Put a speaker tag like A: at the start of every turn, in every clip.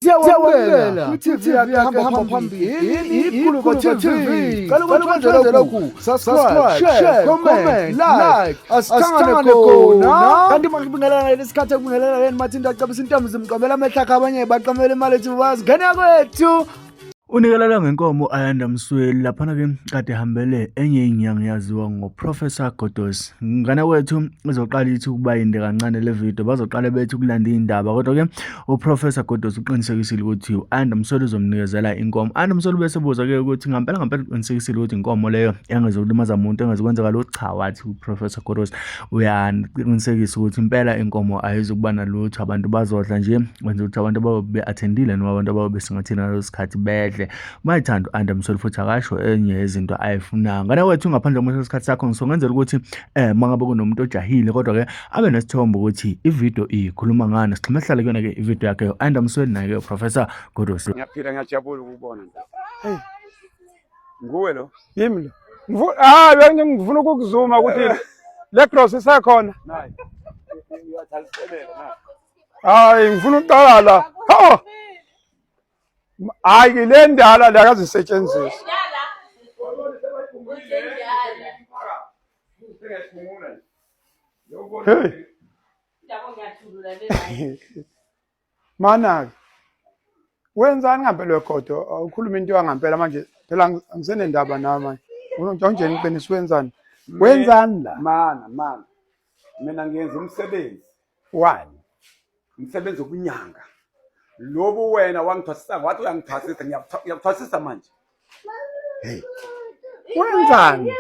A: Siyawamukela kwi-TV yakhe hamba phambili iGuluva TV. Cela ukuthi wenze lokhu: subscribe, share, comment, like. Asithangane khona. Kanti makubingelela ngalesi sikhathi ekubingelela yena Mathinta acabisa intombi zimqamela amehlo akhe, abanye baqamela imali ethi bazi ngane yakwethu.
B: Unikelelwa ngenkomo u-Ayanda Msweli laphana-ke kade ehambele enye inyanga eyaziwa ngoProfessor Godos. Ngane wethu izoqala ithi ukuba yinde kancane le video, bazoqala bethi ukulanda iy'ndaba, kodwa-ke uProfessor Godos uqinisekisile ukuthi u-Ayanda Msweli uzomnikezela inkomo. Ayanda Msweli bese buza-ke ukuthi ngampela ngampela uqinisekisile ukuthi inkomo leyo engezokulimaza muntu, engezokwenzeka lutho. Cha, wathi uProfessor Godos uyaqinisekisa ukuthi impela inkomo ayizukuba nalutho, abantu bazodla nje, wenza ukuthi abantu abayobe be-attendile noma abantu abayobe besingathile ngaleso sikhathi bedle. Mayithanda u-Ayanda Msweli futhi akasho enye yezinto ayifunayo. Ngane wethu, ngaphandle kokumosha isikhathi sakho, ngisongenzela ukuthi mangabe kunomuntu ojahile kodwa-ke abe nesithombe ukuthi ividiyo ikhuluma ngani. Sixhume sihlale kuyona-ke ividiyo yakhe u-Ayanda Msweli naye-ke uProfessor Godos.
C: Ngiyaphila, ngiyajabula ukubona. Hey. Nguwe lo?
D: Yimi lo. Ah, bengifuna ngifuna ukukuzuma ukuthi le cross isekhona.
C: Nayi. Uyathaliselela na.
D: Hayi, ngifuna ukuqala la. Ha! Hayi, le ndala la akazisetshenziswa. Hey. Mana-ke wenzani ngampela wegodo? Awukhuluma into yangampela manje phela, angisenendaba nawe manje. Awunjeni iqiniso, wenzani? Wenzani la?
C: Mana, mana. Mina ngiyenza umsebenzi.
D: Wani?
C: Umsebenzi wokunyanga. Lobu wena wangithwasisa, wathi uyangithwasisa, ngiyakuthwasisa manje.
D: Hey. Wenzani?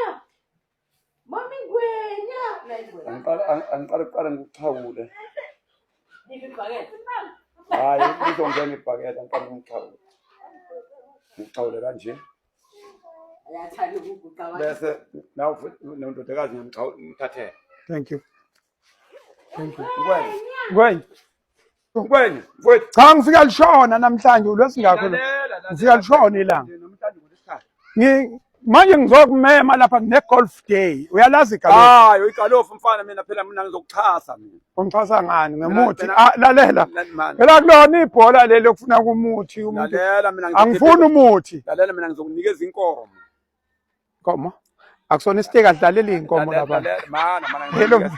E: Mami Ngwenya.
C: Angiqala angiqale kuqala ngikuxhawule. Hayi, kuzongena ibhakede, angiqale ngikuxhawule. Ngikuxhawule kanje.
E: Ayathanda ukuguqa.
C: Bese nawe futhi nondodakazi ngiyamxhawula ngimthathele.
D: Thank you. Thank you.
C: Ngwenya.
D: Ngwenya.
C: Ngwenya, mfowethu.
D: Cha, ngifika lishona namhlanje ulwesingakho lo. Ngifika lishona ilanga.
C: Namhlanje ngolwesihlanu.
D: Ngi manje ngizokumema lapha, kune golf day. Uyalazi igalofu?
C: Hayi, igalofu mfana, mina phela mina ngizokuxhasa mina.
D: Ungixhasa ngani? Ngemuthi?
C: Mina-
D: Ah, lalela.
C: Mani.
D: Phela kulona ibhola leli okufuna kumuthi umuntu.
C: Lalela mina.
D: Angifuni umuthi.
C: Lalela, mina ngizokunikeza inkomo.
D: Inkomo. Akusona isiteki, adlaleli inkomo
C: Lalela,
D: lapha.
C: lalela, mana, mana.
D: Hello.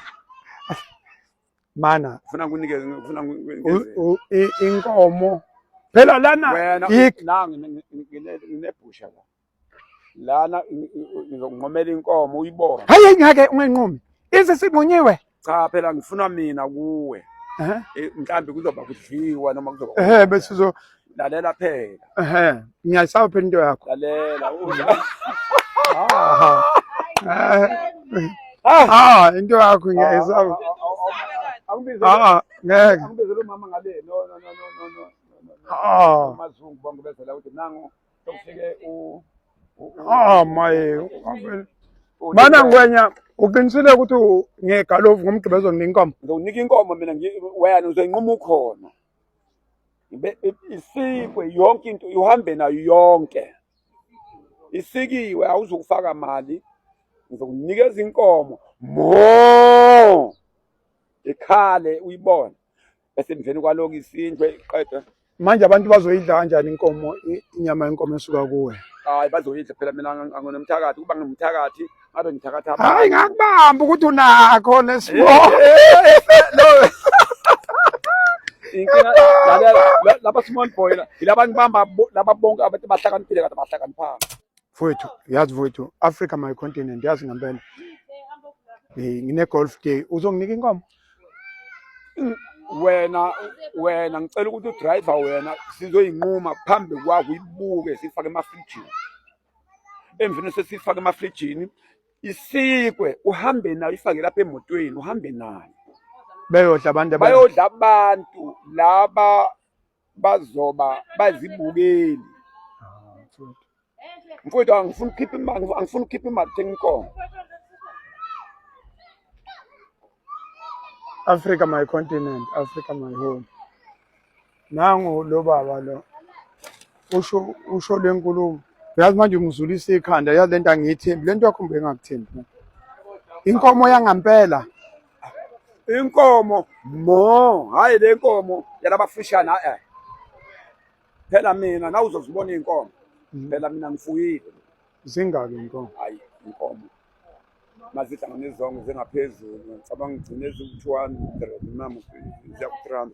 D: Mana.
C: Ngifuna ngikunikeze, ngifuna ngikunikeze.
D: Inkomo. Phela lana
C: Wena
D: yik
C: nangi nginebhusha la. Lana ngizokunqomela inkomo uyibone.
D: Hayi, ngeke, ungenqumi. Ize sinqunyiwe.
C: Cha, phela ngifuna mina kuwe.
D: Eh.
C: Mhlambe kuzoba kudliwa noma kuzoba
D: Bese uzo
C: Lalela phela.
D: Ngiyayisaba phela into yakho.
C: Lalela.
D: Ah. Ah, into yakho ngiyayisaba.
C: Angibize
D: Ah, ngeke.
C: angibizele umama ngale. No, no, no, no, no, no.
D: Ah.
C: Amazungu bangibezela ukuthi nangu sokufike u
D: Ah, maye. Mana Ngwenya, uqinisile ukuthi ngegalofu ngomgqibelo uzonika inkomo?
C: Ngizokunika inkomo mina, wena uzoyinquma ukhona. Isikwe yonke into, uhambe nayo yonke. Isikiwe, awuzukufaka mali. Ngizokunikeza inkomo. Mo! Ikhale uyibone. Bese emveni kwaloko isindwe iqedwe.
D: Manje abantu bazoyidla kanjani inkomo, inyama yenkomo esuka kuwe?
C: Hayi, bazoyidla phela, mina anginomthakathi, kuba ngimthakathi ngabe ngithakatha abantu.
D: Hayi, ngakubamba ukuthi unakho nesimo.
C: Inkinga, lalela, laba small boy la, yilaba ngibamba laba bonke abantu bahlakaniphile kade bahlakaniphanga.
D: Mfowethu, yazi mfowethu, Africa my continent, yazi ngempela. Ngine golf day, uzonginika inkomo?
C: Wena ngicela ukuthi udriver wena, sizoyinquma phambi kwakho, uyibuke, sifake emafrijini. Emveni sesifake emafrijini, isikwe, uhambe nayo, ifake lapha emotweni, uhambe nayo.
D: Beyodla abantu
C: Bayodla abantu laba, bazoba bazibukeli. Mfowethu, angifuni ukukhipha imali, angifuni ukukhipha imali thenga inkomo.
D: Africa my continent, Africa my home. Nangu lo baba lo. Usho lenkulumo. Yazi manje ngizulisa ikhanda, yazi lento angiyithembi, lento yakho ngibe ngakuthembi. Inkomo yangampela.
C: Inkomo mo, hayi le nkomo yalabafishana eh. Phela mina nawe uzozibona iy'nkomo. Phela mina ngifuyile.
D: Zingaki inkomo?
C: Hayi inkomo. Mazihlangane zonke zingaphezulu. Ngicabanga ngigcine ziwu-200 noma ziya ku-300.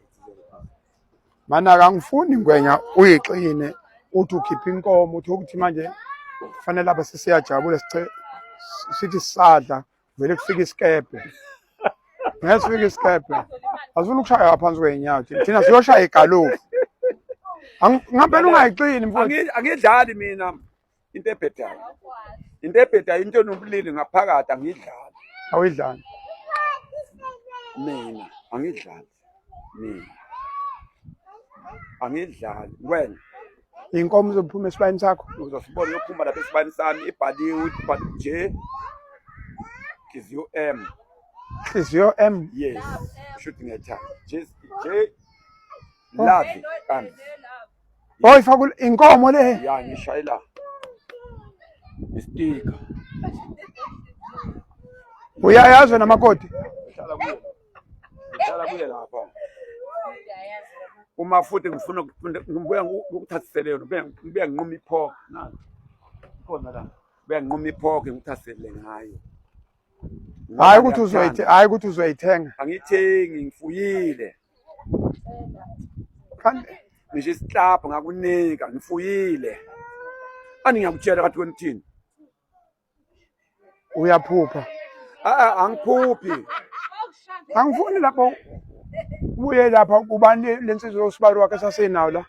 D: Mana angifuni ngwenya uyixine uthi ukhipha inkomo uthi ukuthi manje kufanele lapha sesiyajabula siche sithi sisadla vele kufika isikebhe. Ngeke sifike isikebhe. Asifuni ukushaya phansi kwey'nyawo thina. Thina siyoshaya igalofu. Ngampela ungayixini mfowethu.
C: Angidlali mina into ebhedayo. Into ebhedayo into enobulili ngaphakathi angidlali.
D: Awuyidlali.
C: Mina angidlali. Mina angidlali. Wena
D: Inkomo izophuma esibayeni sakho.
C: Uzosibona yophuma lapha esibayeni sami ibhaliwe ibhaliwe J Nhliziyo M.
D: Nhliziyo M.
C: Yes. Shuthi ngiyayithanda. J J Love M.
D: Oh ifaka inkomo le.
C: Ya ngishayela istika.
D: Uyayazi wena makoti?
C: Ngihlala kuye. Ngihlala kuye lapha. Uma futhi ngifuna ngibuya ngikuthathisele yona, ngibuya nginquma iphoko. Nazi. Khona la. Buya nginquma iphoko ngikuthathisele ngayo.
D: Hayi ukuthi uzoyithenga, hayi ukuthi uzoyithenga.
C: Angithengi ngifuyile.
D: Kanti
C: Ngisho isiklabhu ngakunika ngifuyile. Ani ngiyakutshela kathi wena uthini?
D: Uyaphupha.
C: Ah angiphuphi.
D: Angifuni lapho ubuye lapha ubani lensizwa yosibali wakhe sasenawo la.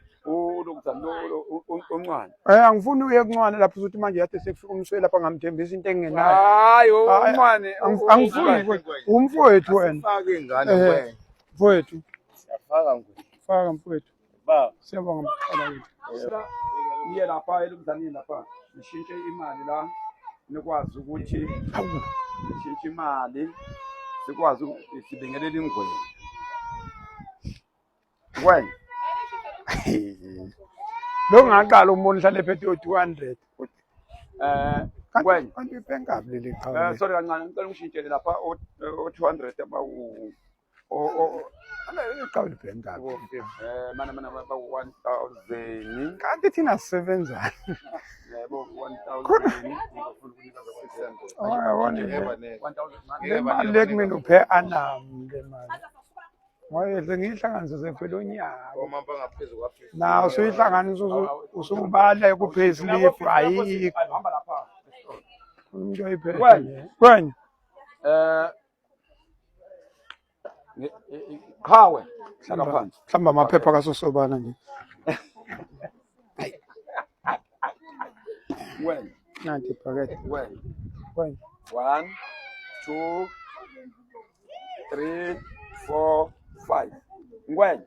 C: Uncwane.
D: Eh angifuni uye kuncwane lapho uzothi manje yade sekufika umsweli lapha ngamthembisa into engenayo.
C: Hayi uncwane.
D: Angifuni umfowethu wena.
F: Faka ingane
D: Eh.
F: wena.
D: Mfowethu.
F: Siyafaka ngwe.
D: Faka mfowethu.
F: Baba.
D: Siyabonga mfana wethu.
C: Niye lapha elumzanini lapha. Nishintshe imali la. Nikwazi ukuthi nishintshe imali sikwazi sibingelele ingwenya. Ngwenya.
D: Lo ngaqala umbona uhlale ephethe u-200.
C: Eh Ngwenya.
D: Kanti ibhenkabi leli qhawe.
C: Eh sorry kancane ngicela ungishintshele lapha o 200 abawu o
D: Iqhawe libhenkabi.
C: eh mana mana ba 1000
D: Kanti thina sisebenzani?
C: yebo 1000 ngifuna ukunika za 600
D: Oh yabona
F: Ngeke neke.
C: 1000
D: le mali le kumele uphe anami le mali. Ngoba ngiyihlanganise sekuphela unyaka.
F: Omamba ngaphezu kwa 50.
D: Na usuyihlanganisa usubala ku payslip ayikho.
C: Hamba lapha.
D: Umuntu oyiphethe.
C: Wena.
D: Wena.
C: Eh qhawe hlala phansi.
D: Mhlawumbe amaphepha kasosobana nje.
C: Wena.
D: Nanti ibhakede.
C: Wena.
D: Wena.
C: 1 2 3 4 5. Ngwenya.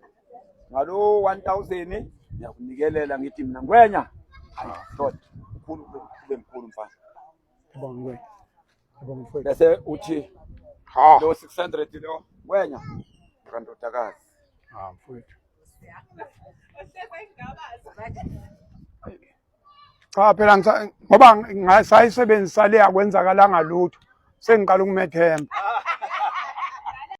C: Ngalo 1000 ngiyakunikelela ngithi mina Ngwenya. Hayi ndoda. Mkhulu ube mkhulu mfana.
D: Ngibonga Ngwenya. Ngibonga mfowethu.
C: Bese uthi
D: Ha.
C: lo 600 lo Ngwenya. Kandodakazi.
D: Ah mfowethu. Cha phela ngoba ngasayisebenzisa le akwenzakalanga lutho. Sengiqala ukumethemba.